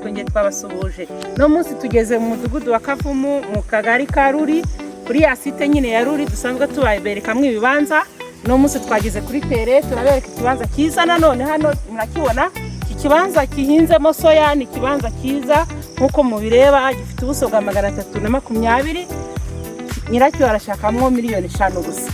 Twongeye twabasuhuje. No munsi tugeze mu mudugudu wa Kavumu, mu kagari ka Ruri, kuri ya site nyine ya Ruri dusanzwe tubaberekamwo ibibanza. No munsi twageze kuri terrain, turabereka ikibanza cyiza. Nanone hano murakibona, iki kibanza gihinzemo soya, ni ikibanza cyiza nk'uko mubireba, gifite ubuso bwa 320, nyiracyo arashakamwo miliyoni 5 gusa.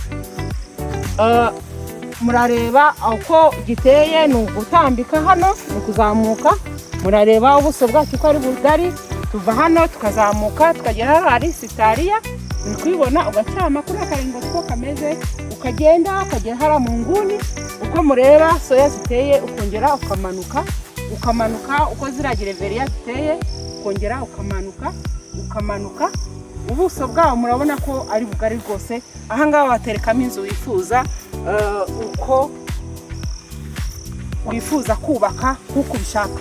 Murareba uko giteye, ni ugutambika hano, ni ukuzamuka. Murareba ubuso bwacyo uko ari bugari. Tuva hano tukazamuka tukagera hano hari sitariya, uri kubibona, ugacama kuri akaringoti ko kameze, ukagenda ukagera hariya mu nguni uko mureba soya ziteye, ukongera ukamanuka, ukamanuka uko ziriya gereveriya ziteye, ukongera ukamanuka, ukamanuka. Ubuso bwawo murabona ko ari bugari rwose. Ahangaha waterekamo inzu wifuza, uko wifuza kubaka nk'uko ubishaka.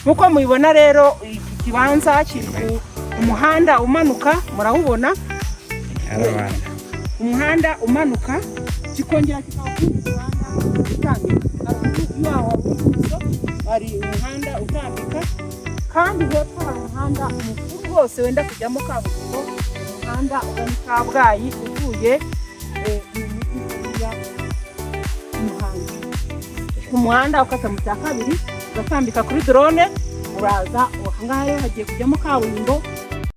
Nk'uko mubibona rero, iki kibanza kiri ku umuhanda umanuka, murawubona, umuhanda umanuka, kikongera kikaba ku muhanda utambika. Haruguru yaho ibumoso hari umuhanda utambika, kandi hepfo hari umuhanda mukuru rwose wenda kujyamo kaburimbo, umuhanda ugana i Kabgayi uvuye mu mujyi hariya. Umuhanda, umuhanda ukata mu cya kabiri, ugatambika kuri drone, uraza ahangaha rero hagiye kujyamo kaburimbo.